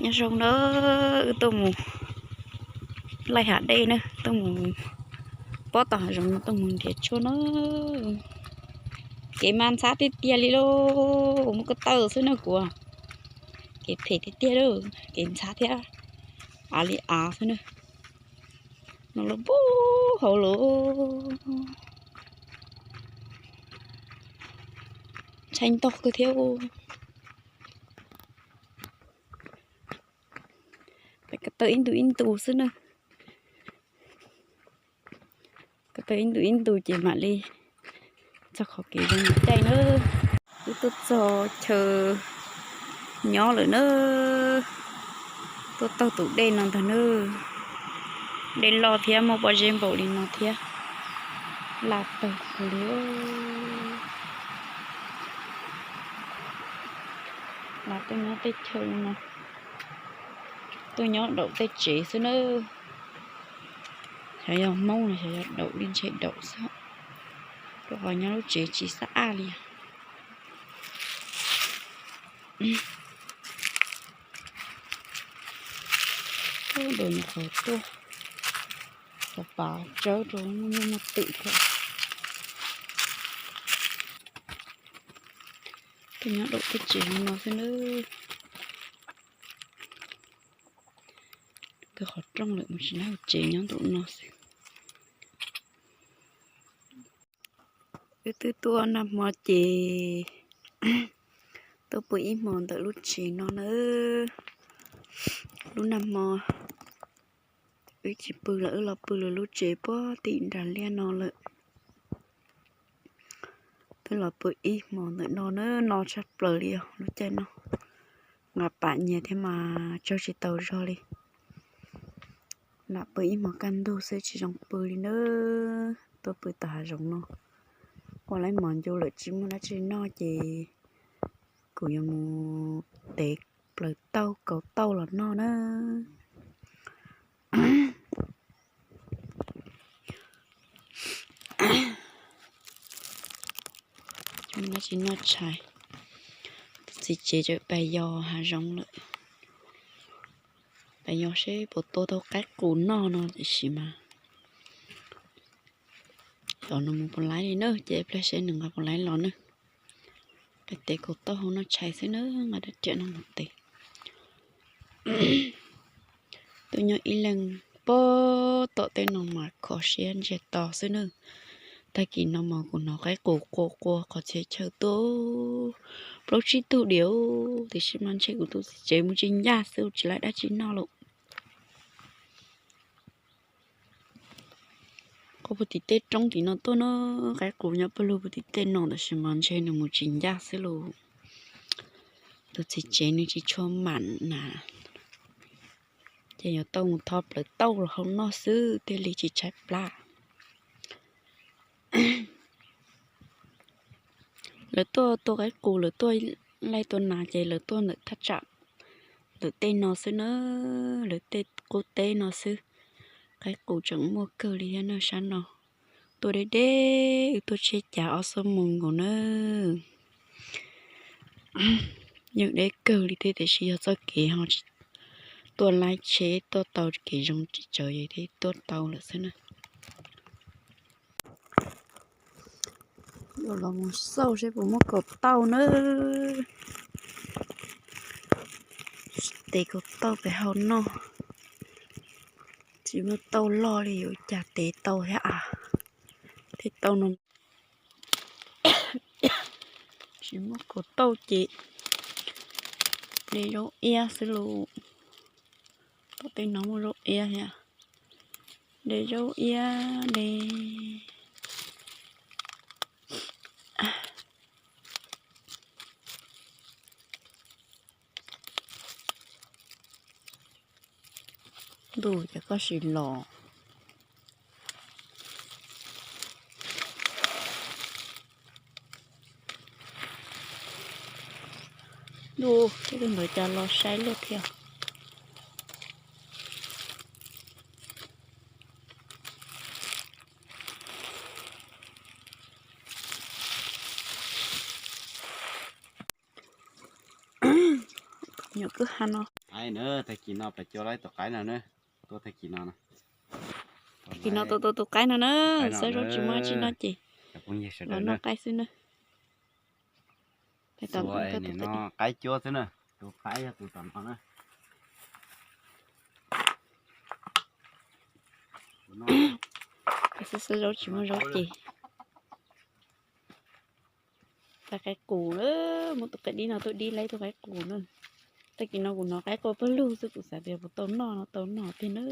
Nyob zoo na, wb tuaj mus laij hav dej na, tuaj mus pob tau hav zoov no tuaj mus nrhiav tshuaj na. Kev mas ntxhab tiag tiag li lauj, muaj ko taw xwb na kuv. Kev phem tiag tiag lauj, kev ntxhab thiab av li av xwb na. No los pub hauv lawm, ntshai ntog kawg thiab. Peb ko taw ib ntu ib ntu xwb na. Ko taw ib ntu ib ntu ces mam li txog qhov kev zoo caij na. Wb tuaj txog chaw nyob lawm na. Tuaj taug tus dej no ntag na. Dej loj thiab muaj pob zeb npaum li no thiab. Laj tawg kawg li. Lawv tuaj nyob tej chaw li no, tuaj nyob daum tej tsev xwb na. Xyov yog Hmoob los xyov yog daum li, ntshe daum xwb, rau qhov nyob lub tsev tsis xab aj li. Daum nyuam qhuav tuaj, xyov pav tsawb rau muaj nyuj muaj twm thiab. Tuaj nyob daum tej tsev no xwb na. Kawg qhov rooj lawm mus tsis nab tsev nyob nraum no xwb. Wb twb tuaj nag hmo ces tuaj pw ib hmos ntawm lub tsev no na. Lub nag hmo wb tsis pw lawm, wb los pw lawv lub tsev puag tim nram liaj no lawm. Twb los pw ib hmos ntawm no na, no tshaj plaws li os lub caij no. Nqa pam nyias thiab mas tsaug tsis tau zog li. Lam pw ib hmos kaj ntug xwb tsis zoo pw li na. Tuaj pw tom hav zoov no, ua laib mos ncu lawm tsis muaj dab tsi noj ces kuv yuav mus tev plaws tauj kaus tauj los noj na. Tsis muaj dab tsi noj tshais, tus txiv tsev tseem pais yos hav zoov lawm. Pais yos seb puas tua tau qaib qus noj no tiam sis mas, los nws mus puas laib li na, ces ib pliag seb nws nqa puas laib los na. Pais tev kaus tauj hauv noj tshais xwb na, nqa rab riam no mus tev. Tuaj nyob ib leeg puag tom tej no mas kho siab ntsiag to xwb na. Tag kis no mas kuv hnov qaib qus qua qua qhov txhia chaw tuaj plaub tsib tug diam, tiam sis mas ntshe kuv tus txiv tsev mus tsis ncaj xwb, tsis laib dab tsi noj lawm. Qua puag tim tej roob tim no tuaj na, qaib qus nyob pawg lug puag tim tej no tab sis mas ntshe nws mus tsis ncaj xwb lauj. Tus txiv tsev nws tsis tshua mam na, ces yuav tau mus tho plaws tauj los hau noj xwb thiaj li tsis tshaib plab. Lawv tuaj tua qaib qus, lawv tuaj laij tua nas ces lawv tuaj ntawm thaj tsam ntawm tej no xwb na, lawv tej qub teb no xwb. Qaib qus tseem muaj kawg li thiab na sab no. Tuaj deb deb, wb tuaj tshiab cav ob xuab moos nkaus na. Yeej deb kawg li thiab tiam sis yog txoj kev ho tsis tuaj laib tsheb tuaj tau kev zoo tsis tsawg ces thiaj tuaj tau lawm xwb na. Yuav los mus xauj seb puas muaj kaus tauj na. Tev kaus tauj pem hau noj. Tsis muaj tauj loj li yuav cas tev tau thiab a. Tej tauj no tsis muaj kaus tauj ces de zaub iab xwb lauj. Tom tej no muaj zaub iab thiab. De zaub iab de. Ntuj, cas koj sim los. Ntuj, tej tug ntawd cas los saib luaj thiab. Nyuam kwj ha no. Qaib na, tag kis no peb cua laib tus qaib no na, tuaj tag kis no na. Tag kis no tua tua tus qaib no na, xab zaub tsis muaj tsis noj ces los noj qaib xwb na. Qaib cuab xwb na, tus qaib yog tus tom no na. Xab zaub tsis muaj zaub ces. Tau qaib qus na, muab tus qaib dib no tuaj dib laib tus qaib qus na. Tag kis no kuv hnov qaib qua pawg lug xwb kuv xav tias puas tau noj no tau noj tiag na.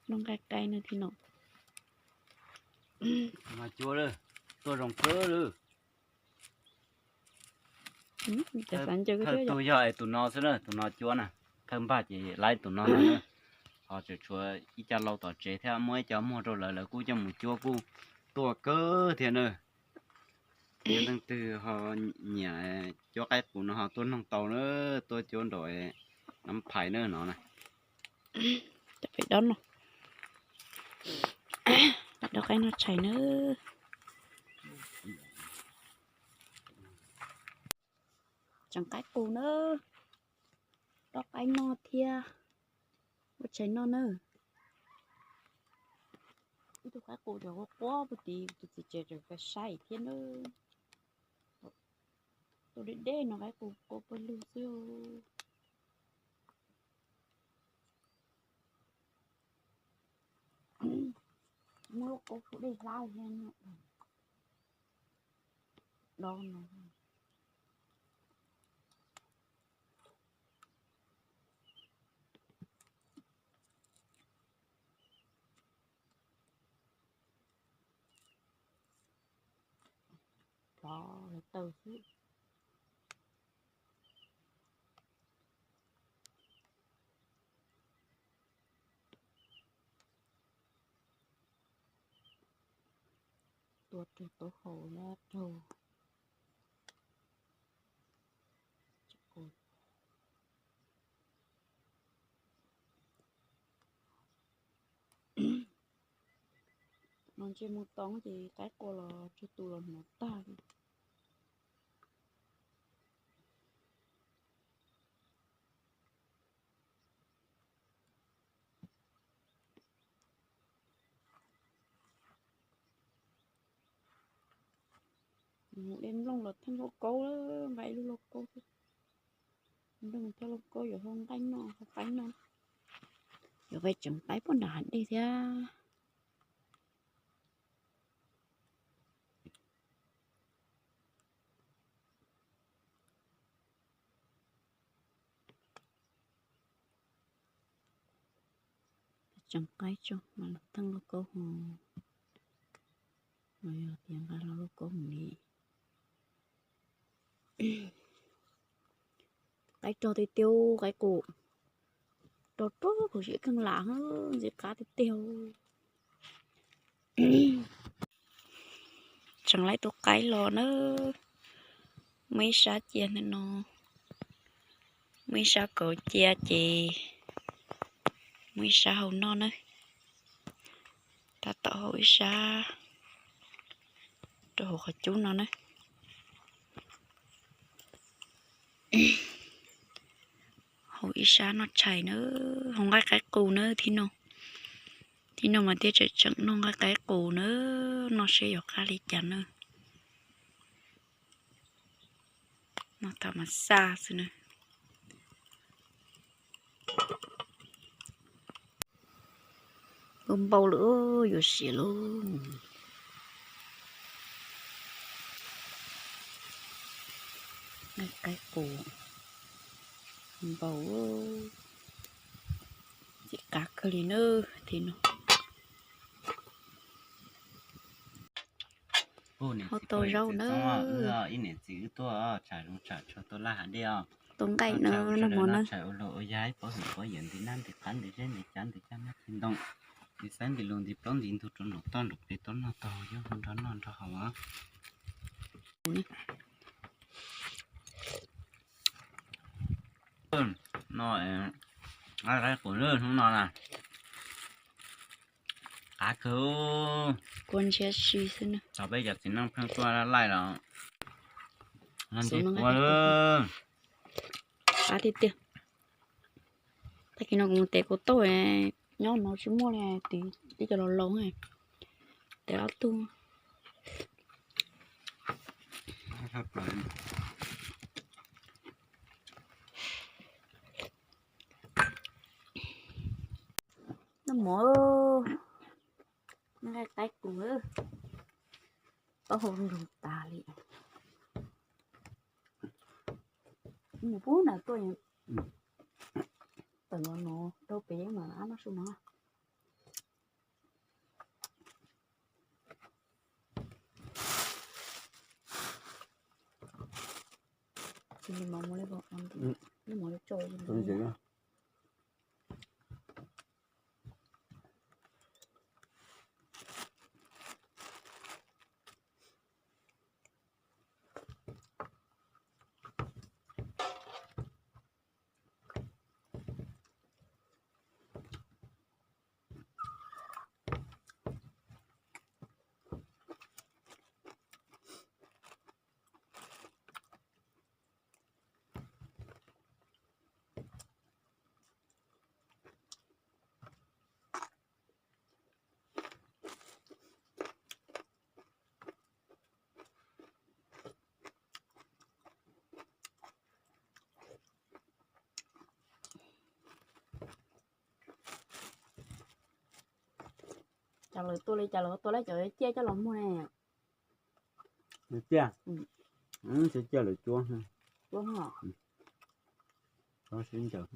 Noj nqaij qaib na thiab no. Tuaj zoo kawg lawm. Thawj tug yog es tus no xwb na, tus no cuab na. Thawj npag ces laib tus no no na. Ho tseem tshuav ib co lau tom tsev thiab, muab ib co muag rau lawv, lawv kuj coj mus cuab kuj tuaj kawg thiab na. Yog leej twg ho nyiam cuab qaib qus no ho tuaj noog tau na, tuaj cuab nraum Nab Phais na no na. Cov pem dob no, pem dob qaib noj tshais na. Tseem qaib qus na, dob qaib noj thiab ua tshais noj na. Ib tug qaib qus cov qua qua puag tid, tus txiv tsev tseem saib thiab na. Tus deb deb no qaib qus qua pawg lug xwb. Muab lub kaub sub dej hlab thiab no. Dob no. Plov lawv taw xwb. Tua raug taub hau na raug. No ntsej muag toob ces qaib qua los tsawg tus los hnov tag li. Mus de nplooj los theej lauj kaub, nqa ib lub lauj kaub xwb. Nplooj theej lauj kaub yuav hau nqaij noj hau qaib noj. Yuav pais tseem qaib puag nram hav dej thiab. Tseem qaib tso mas los theej lauj kaub ho, los yog tias nqa hlo lauj kaub mus li. Qaib rog tiag tiag, qaib qus rog rog kuv siab kheej lam ntxim qab tiag tiag. Tseem laib tus qaib los na, muaj ib sab cia ntawm no, muaj ib sab kauv cia ces muaj ib sab hau noj na. Tab tom hau ib sab rau hauv qhov cub no na. Hau ib sab noj tshais na, hau nqaij qaib qus na. Thib no, thib no mas thiaj tseem tseem noj nqaij qaib qus na, noj seb yuav qab li cas na. Noj tham mas xaj xwb na. Npau npau lawm, yuav siav lauj. Nqaij qaib qus npau, ntxim qab kawg li na. Thib no hau tau zaub na. Ib niam txiv wb tuaj tsham zoov tsham tshuaj tuaj laj hav dej os. Tau nqaij na, noj mov na. Tsham ua luag ua yaig paub hwm paub yawm nti nab nti qab nti zeb nti cav nti caj nab nti ntoo, nti xaib nti lus nti plaub nti ntug rau nraum toj nraum pem tau noj tau yub nrog noj nrog haus. No, qaib qus lwj hnub no na. Qab kawg. Kua ntshiab si xwb na. Thaum peb cov txiv neej pheej tuaj laij los Qab tiag tiag. Tag kis no kuv mus tev kuv tauj nyob no tsis muaj li, tib cov laus laus, tev ob tug. Noj mov, noj nqaij qaib kuv, taub hau nrug tas li. Mus pub nram tuaj, tawm los no rau pem yeeb mas ab noj su no. Cas lawv tuaj li, cas lawv tuaj lawv cov ciaj coj los muag ne? Ciaj, ciaj lawv cuab, cuab sib ncaws.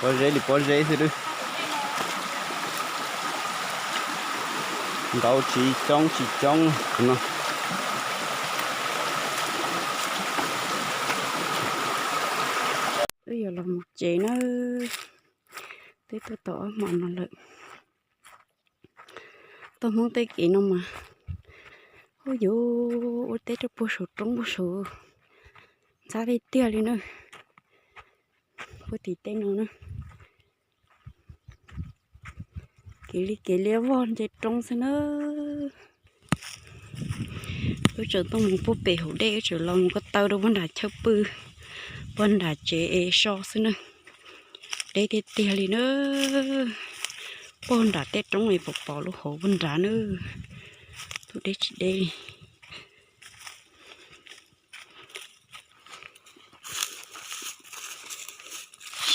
Pob zeb li pob zeb xwb lawm. Nkaus tsis coob tsis coob no. Wb yuav los mus tsev na, twb tuaj tau ob hmo no lawm. Tuaj Hmoob tej kev no mas, ub yuv, ua teb rau puag saum roob puag saum, ntxhab tiag tiag li na. Puag tim tej no na, kev li kev liab vog nce roob xwb na. Wb tseem tuaj mus puag pem hauv dej, wb tseem los mus ko taw rau puag nram chaw pw, puag nram tsev es so xwb na. Deb tiag tiag li na. Puag nram tej roob es pom pom lub hauv puag nrad na. Tus deb tsis deb li.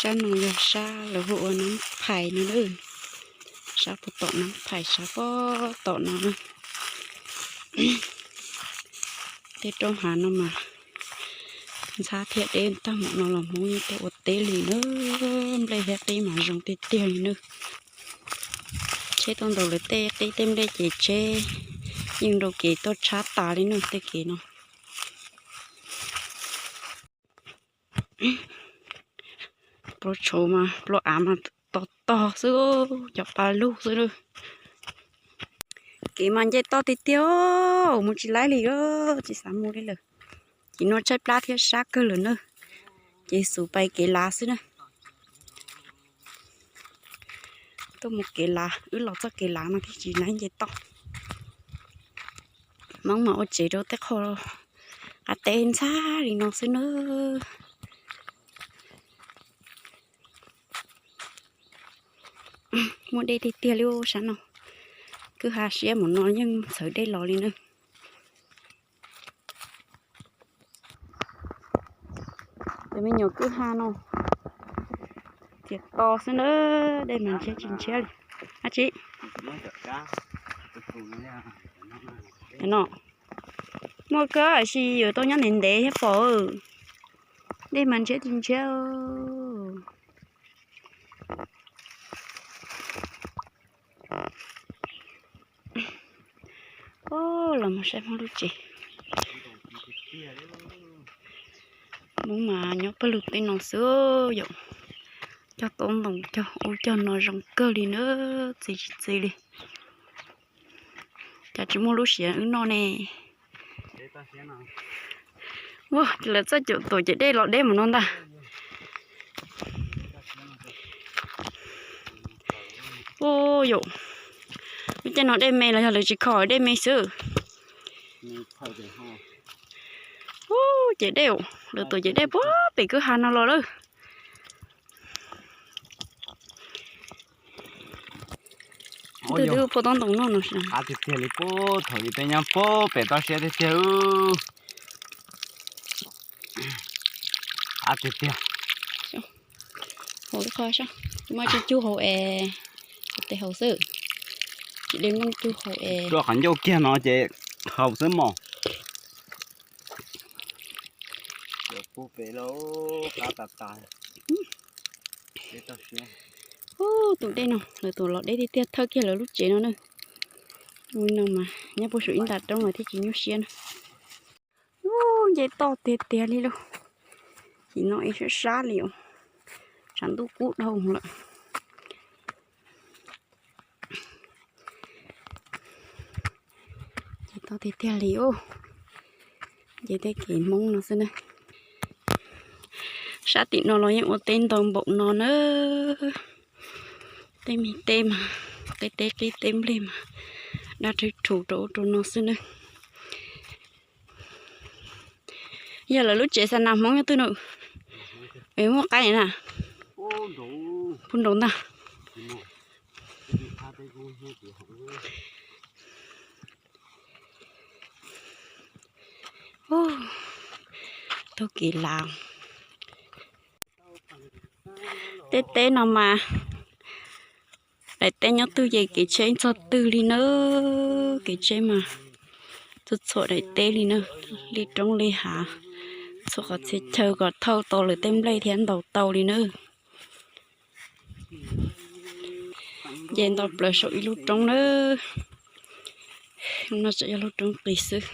Sab no yog sab lawv hu ua Nab Phais no na. Sab puag tom Nab Phais sab puag tom no na. Tej roob hav no mas ntxhab thiab deb tag npaum no los Hmoob yeej tuaj ua teb li na. Nplej thiab qib mas zoo tiag tiag li na. Tsheb tuaj ntaus lawv tej qib tej nplej ces tsheb yeej nrau kev tuaj tshab tas li na tej kev no. Plaub tshauv mas plaub av mas tog tog xwb, cov pa lug xwb na. Kev mas nce toj tiag tiag, mus tsis laib li, tsis xav mus li lawm. Ces no tshaib plab thiab sab kawg lawm na, ces xub pais kev lav xwb na. Tuaj mus kev lav, wb los txoj kev lav no thiaj tsis laib nce toj. Hmoob mas ua tsev rau tej qho qab teb ntxhab li no xwb na. Muaj dej tiag tiag li sab no, kwj ha siab mus no yeej txhawv dej los li na. Cov me nyuam kwj ha no, tias to xwb na, dej mas ntshiab tsis ntshiab li. Ab tsi, no, Muaj kawg, tab sis yuav tau nyob ntev ntev thiab pom. Dej mas ntshiab tsis ntshiab. Los mus saib Hmoob lub tsev. Hmoob mas nyob pawg lug tej no xwb yom. Cog taub ntoos cog ub cog no zoo kawg li na, txi tsis txi li. Cas tsis muaj lub siav wb noj ne. Ua, lawv txoj caum tuam cawm dej los deb mus no ntag. Ua yom, lub caij no dej me los yog lawv tsis kho dej me xwb. Ua, cawm dej, lawv tuam cawm dej puag pem kwj ha no los lawm. Twb twb puag taub ntoos noj no. Qab tiag tiag li puag thaum yus tej nyob puag pem toj siab tiag tiag. Qab tiag tiag. Hauv qhov, muaj cug cug hauv es, tes hauv xwb. Tsis de nplooj cug hauv es. Rua qhov ncauj kiag no ces haus xwb mog. Puag pem los qab tas tas. Tus dej no lawv tuam los deb tiag tiag thawj kiag lawv lub tsev no na. Ua no mas nyob puag saum ib nta roob los thiaj tsis nyuaj siab na. Ub, nce toj tiag tiag li lauj. Chim no ib sab sab li os. Tshav ntuj kub dhau lawm. Nce toj tiag tiag li os. Nce tej kev Hmoob no xwb na. Sab tim no los yeej ua teb ntau npaum no na. Tej me teb mas, tej teb qib teb nplej mas daj rhwv rhuv rau ub rau no xwb na. Yog lawv lub tsev xa nas Hmoob nyob twg no? Es muaj qaib na. Puag nraud ntag. Taug kev lav. Tej teb no mas daim teb nyob twg ces kev tsheb txog twg li na. Kev tsheb mas txhua txhua daim teb li na, li roob li hav, txhua qhov txhia chaw kom thauj tau lawv tej nplej thiab ntaus tau li na. Nce nto plaws saum ib lub roob na. No tseem yog lub roob qis xwb.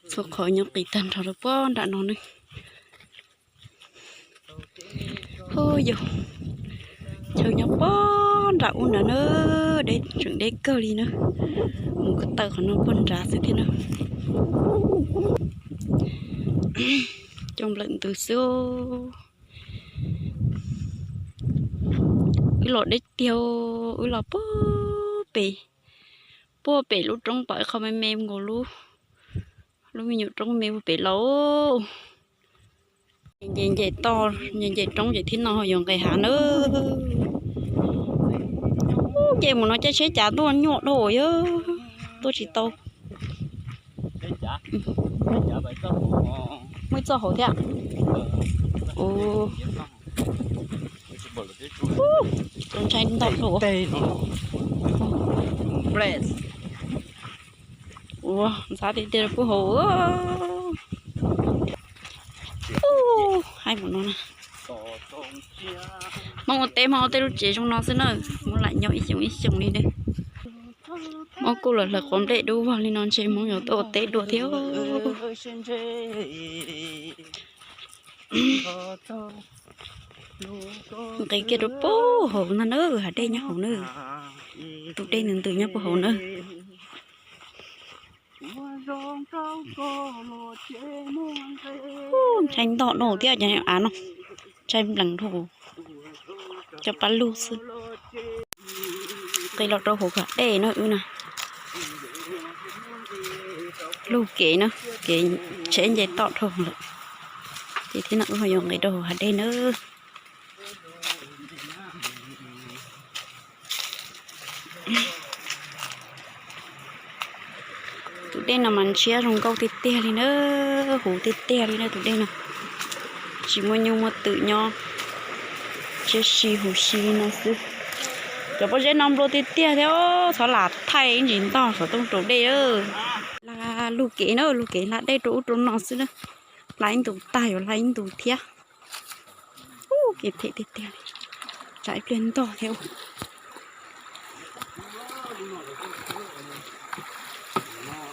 Txhua qhov nyob qis tag nrho rau puag nram no ne. Hu yog chaw nyob puag nram ub nrad na, deb tseem deb kawg li na. Mus ko taw qhov no puag nrad xwb thiab na. Coj nplawm ntws xwb. Wb los deb tiag, wb los puag pem, puag pem lub roob tom ib qho me me nkaus lub, lub me nyuam roob me puag pem los. Nce nce toj, nce nce roob ces thib no ho yuav nqes hav na. Ub, nce mus no caij tsheb cav tuaj nyuaj dhau yog tuaj tsis tau. Muaj ib txoj hauv thiab. Tus ntshai ntau dhau. Ua, ntxhab tiag tiag puag hauv. Haib mus no na. Hmoob ua teb, Hmoob ua tej lub tsev zoo no xwb na. Hmoob lam nyob ib xyoos ib xyoos li na. Hmoob kuj los hlawv quav nplej dub vog li no ntshe Hmoob yuav tuaj ua teb dua thiab. Nqis kiag rau puag hauv ntag na, hav dej nyob hauv na. Tus dej ntws ntws nyob puag hauv na. Ntshai ntog dhau thiab cov av no, ntshai nplees dhau, cov pab lug xwb. Nqis los rau hauv hav dej na wb na, lug kev na, kev tsheb nce toj dhau lawm, ces thib no wb ho yuav nqis rau hauv hav dej na. Tus dej no mas ntshiab zoo nkauj tiag tiag li na, huv tiag tiag li na tus dej no. Tsis muaj nyuj muaj twm nyob, ntshiab si huv si li no xwb. Cov pob zeb no nplua tiag tiag thiab, txhob lam thaij ib ntsis ntog xov tooj rau dej. Hla lug kev na, lug kev hla dej rau ub rau no xwb na. Hla ib ntus tag yuav hla ib ntus thiab. Ub, kev phem tiag tiag li, tsam ib pliag ntog thiab.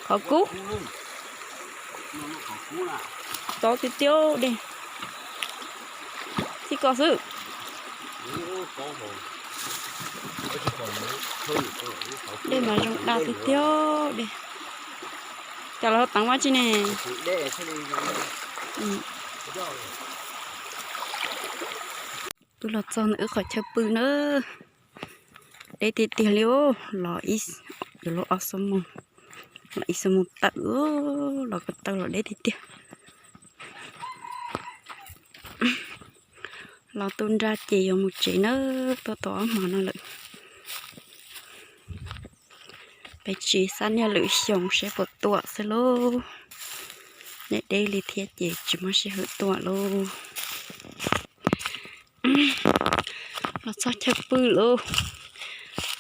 Qhov kub, txob tiag tiag dej, txij ko xwb. Dej mas zoo daj tiag tiag dej. Cas los teev ua tsi ne? Wb los txog ntawm wb qhov chaw pw na. Deb tiag tiag li os, los ib, yuav luag ob xuab moos, los ib xuab moos tawm, los ko taw los deb tiag tiag. Los tu nra ces yuav mus tsev na, tuaj tau ob hmos no lawm. Peb tsis xav niaj lwm xyoo seb puas tuaj xwb lauj. Niaj deb li thiab ces tsis muaj sij hawm tuaj lauj. Los txog chaw pw lauj,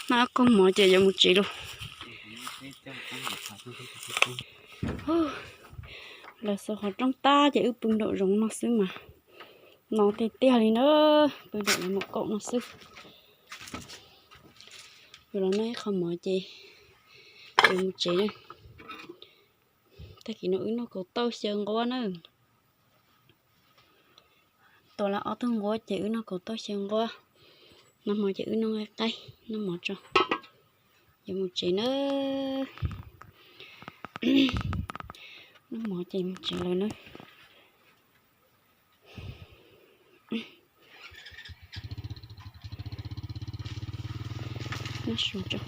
noj ob koj mov ces yuav mus tsev lauj. Lawv xaws qhov rooj tag ces wb pw nraum zoov no xwb mas no tiag tiag li na, pw nraum lawv maum kaum no xwb. Yuav los noj ib qho mov ces yuav mus tsev na. Tag kis no wb noj kaus tauj xyaw nquab na. Tua lawm ob tug nquab ces wb noj kaus tauj xyaw nquab. Nag hmo ces wb noj nqaij qaib noj mov tso, yuav mus tsev na. Noj mov ces mus tsev lawm na. Noj su tso.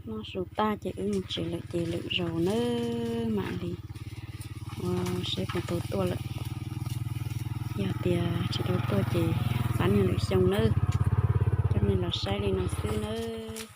Noj su tag ces wb mus tsev lawm ces lwm zaus nawb mam li ua seb puas tau tuaj lawm. Yog tias tsis tau tuaj ces xav niaj lwm xyoo nawb. Coj nej los saib li no xwb nawb.